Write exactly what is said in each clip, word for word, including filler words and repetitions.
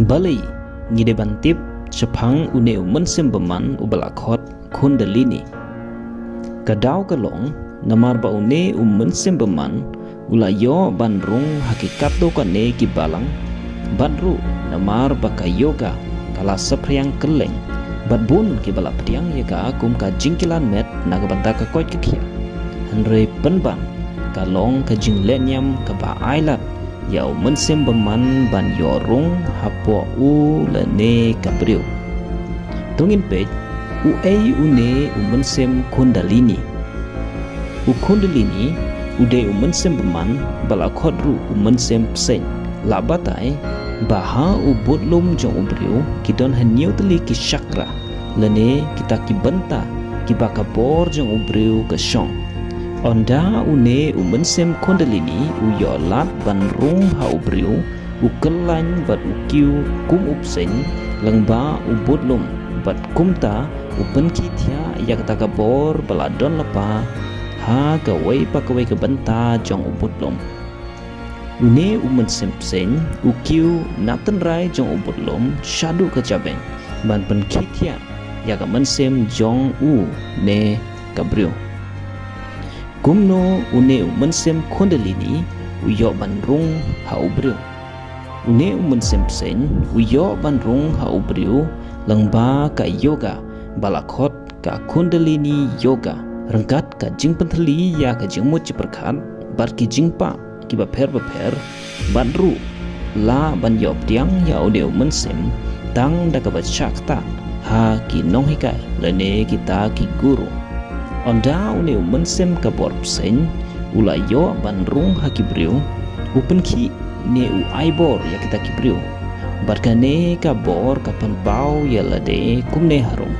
Balei ngi dei ban tip shaphang une u mynsiem bymman uba la khot Kundalini? Ka daw ka long namar ba une u mynsiem bymman u la ïoh ban rung ha ki katto katne ki balang, bad ruh namar ba ka yoga ka la saphriang kylleng, bad bun kiba la pdiang ïa ka kum ka jingkilan met na ka bynta ka koit ka khiah. Hynrei pynban ka long ka jinglehniam kaba ailad ïa u mynsiem bymman ban ïoh rung hapoh u lane ka briew. To ngin peit uei une u mynsiem Kundalini. U Kundalini u dei u mynsiem bymman ba la khot ruh u mynsiem bseiñ. La batai ba ha u budlum jong u briew ki don hynñiew tylli ki chakra, lane kita ki bynta kiba ka bor jong u briew ka shong. Ynda une u mynsiem Kundalini u ïoh lad ban rung ha u briew, u kyllain bad u kiew kum u bseiñ lyngba u budlum, bad kumta u pynkhih thiah ïa kata ka bor ba la don lypa ha kawei pa kawei ka bynta jong u budlum. Une u mynsiem bseiñ u kiew na tynrai jong u budlum shaduh ka jabeng ban pynkhih thiah ïa ka mynsiem jong u ne ka briew. Kumno une u mynsiem Kundalini u ïoh ban rung ha u briew? Une u mynsiem bseiñ u ïoh ban rung ha u briew lyngba ka yoga ba la khot ka Kundalini Yoga, ryngkat ka jingpynthylli ïa ka jingmut jingpyrkhat bad ki jingpah kiba pher bapher, bad ruh lah ban ïoh pdiang ïa une u mynsiem tang da kaba shah ktah ha ki nonghikai lane kita ki guru. Ynda une u mynsiem ka bor bseiñ u la ïoh ban rung ha ki briew, u pynkhih ne u ai bor ïa kita ki briew, bad kane ka bor ka pynpaw ïa lade kumne harum.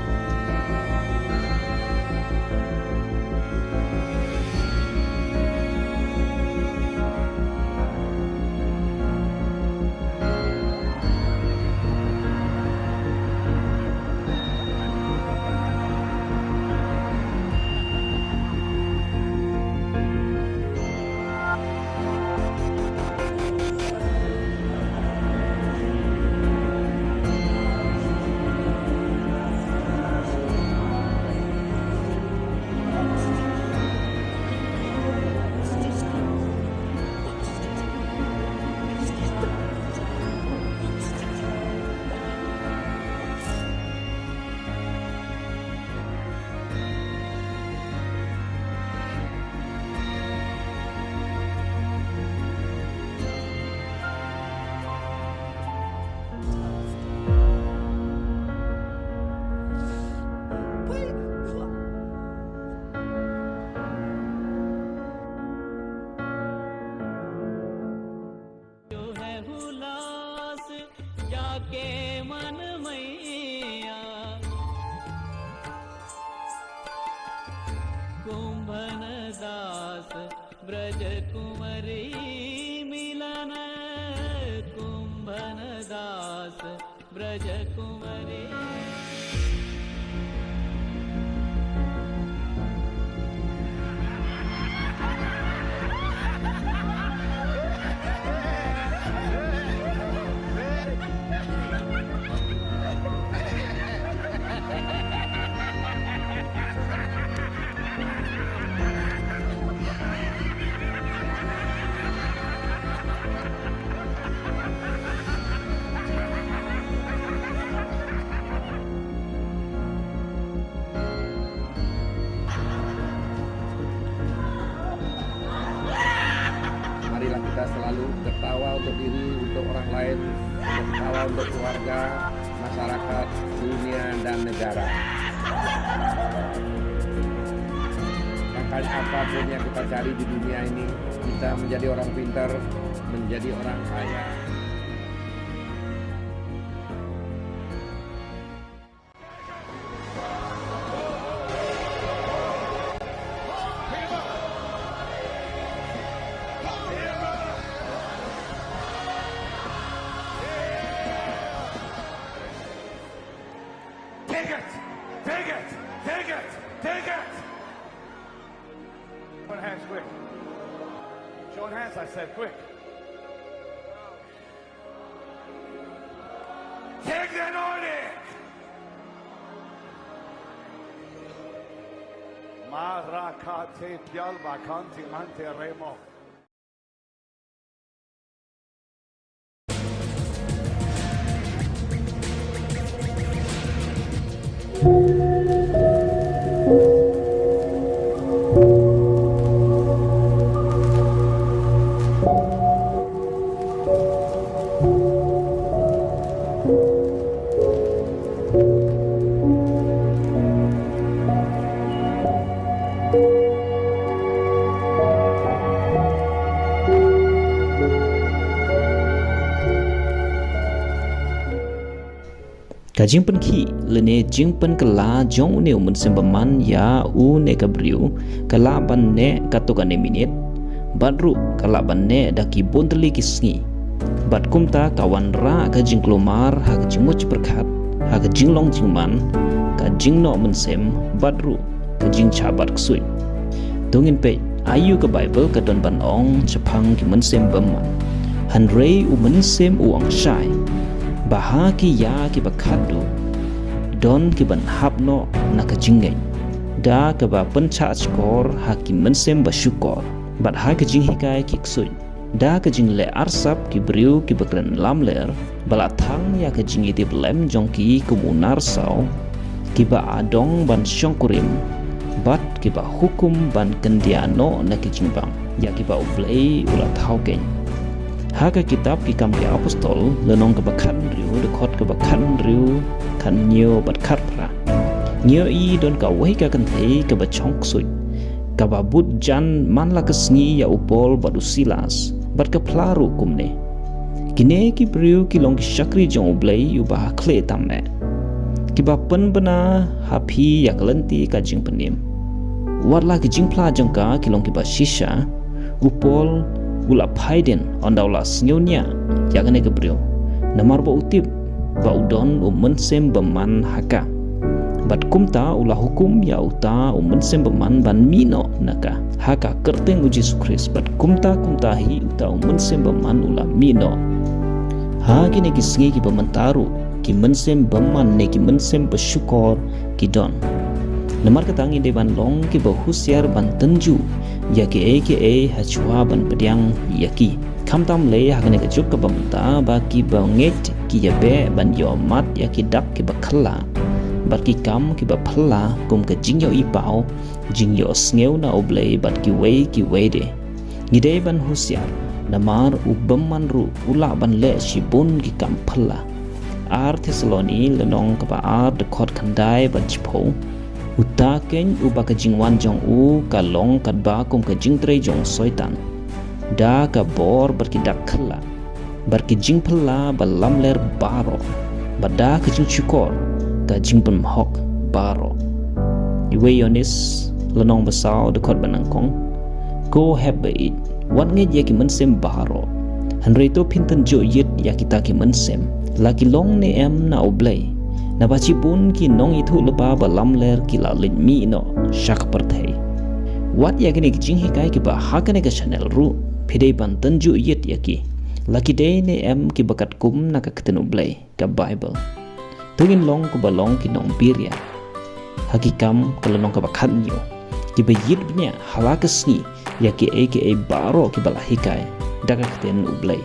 जो है हुलास जाके मन मैया, कुंभन दास ब्रज कुंवरी मिलन, कुंभन दास ब्रज कुंवरी। Tertawa untuk diri, untuk orang lain, tertawa untuk keluarga, masyarakat, dunia, dan negara. Makanya apapun yang kita cari di dunia ini, kita menjadi orang pintar, menjadi orang kaya. Take it! Take it! Take it! Take it! Show hands quick. Show hands, I said quick. Take the Nordic! Marakate pial bakanti mante remo. Ka jingpynkhih lane jingpynkylla jong une u mynsiem bymman ïa une ka briew ka lah ban neh katto katne minit, bad ruh ka lah ban neh da ki bun tylli ki sngi. Bad kumta ka wanrah ka jingkulmar ha ka jingmut jingpyrkhat, ha ka jinglong jingman, ka jingnoh mynsiem, bad ruh ka jingshah bat ksuid. To ngin peit aïu ka Baibl ka don ban ong shaphang ki mynsiem bymman. Hynrei u mynsiem u ong shai ba ha ki ïa kiba khatduh don ki ban hap noh na ka jingngeit da kaba pynshah shkor ha ki mynsiem ba shukor, bad ha ka jinghikai ki ksuid da ka jingleh arsap ki briew kiba kren lamler, ba la thang ïa ka jingïatiplem jong ki kum u narsaw, kiba adong ban shongkurim, bad kiba hukum ban kyndiah noh na ki jingbang ïa kiba U Blei u la thaw keiñ. Ha ka kitab Ki Kam ki Apostol, lynnong kaba khathynriew, dkhot kaba khathynriew, khathynñiew bad khatphra, ngi ïohi don kawei ka kynthei kaba shong ksuid, kaba bud jan man la ka sngi ïa u Paul bad u Silas, bad ka phla ruh kumne: Kine ki briew ki long ki shakri jong U Blei uba ha khlieh tam eh, kiba pynbna ha phi ïa ka lynti ka jingpynim. Wat la ki jingphla jong ka ki long kiba shisha, u Paul u la phai dien, ynda u la sngewniah ïa kane ka briew, namar ba u tip ba u don u mynsiem bymman ha ka. Bad kumta u la hukum ïa uta u mynsiem bymman ban mih noh na ka ha ka kyrteng U Jisu Khrist, bad kumta kumta hi uta u mynsiem bymman u la mih noh. Ha kine ki sngi kiba mynta ruh, ki mynsiem bymman ne ki mynsiem ba shukor ki don. Namar kata ngin dei ban long kiba husiar ban tynjuh ïa kiei kiei hashwa ban pdiang ïa ki. Khamtam lei ha kane ka juk kaba mynta ba kiba ngeit ki ïabeh ban ïohmad ïa ki dak kiba khlaiñ bad ki kam kiba phylla, kum ka jingïohi paw, jingïohsngew na U Blei bad kiwei kiwei de. Ngi dei ban husiar, namar u bymman ruh u lah ban leh shibun ki kam phylla. Ar Thessaloni lynnong kaba ar dkhot khyndai bad shiphew: Uta keiñ uba ka jingwan jong u ka long katba kum ka jingtrei jong u Soitan, da ka bor bad ki dak khlaiñ, bad ki jingphylla ba lamler baroh, bad da ka jingshukor ka jingpynhok baroh. Iwei Ïoannis lynnong ba saw dkhot ba nyngkong: Ko hep ba ïeit, wat ngeit ïa ki mynsiem baroh, hynrei to phin tynjuh ïit ïa kita ki mynsiem, la ki long ne em na U Blei. Naba shibun ki nongïathuhlypa ba lamler ki la leit mih noh sha ka pyrthei. Wat ïa kine ki jinghikai kiba ha kane ka channel ruh phi dei ban tynjuh ïit ïa ki, la ki dei ne em kiba katkum na ka ktien U Blei, ka Baibl. To ngin long kiba long ki nongbiria. Ha Ki Kam ka lynnong kaba khathynñiew, kiba ïit bniah ha la ka sngi ïa kiei kiei baroh kiba la hikai da ka ktien U Blei.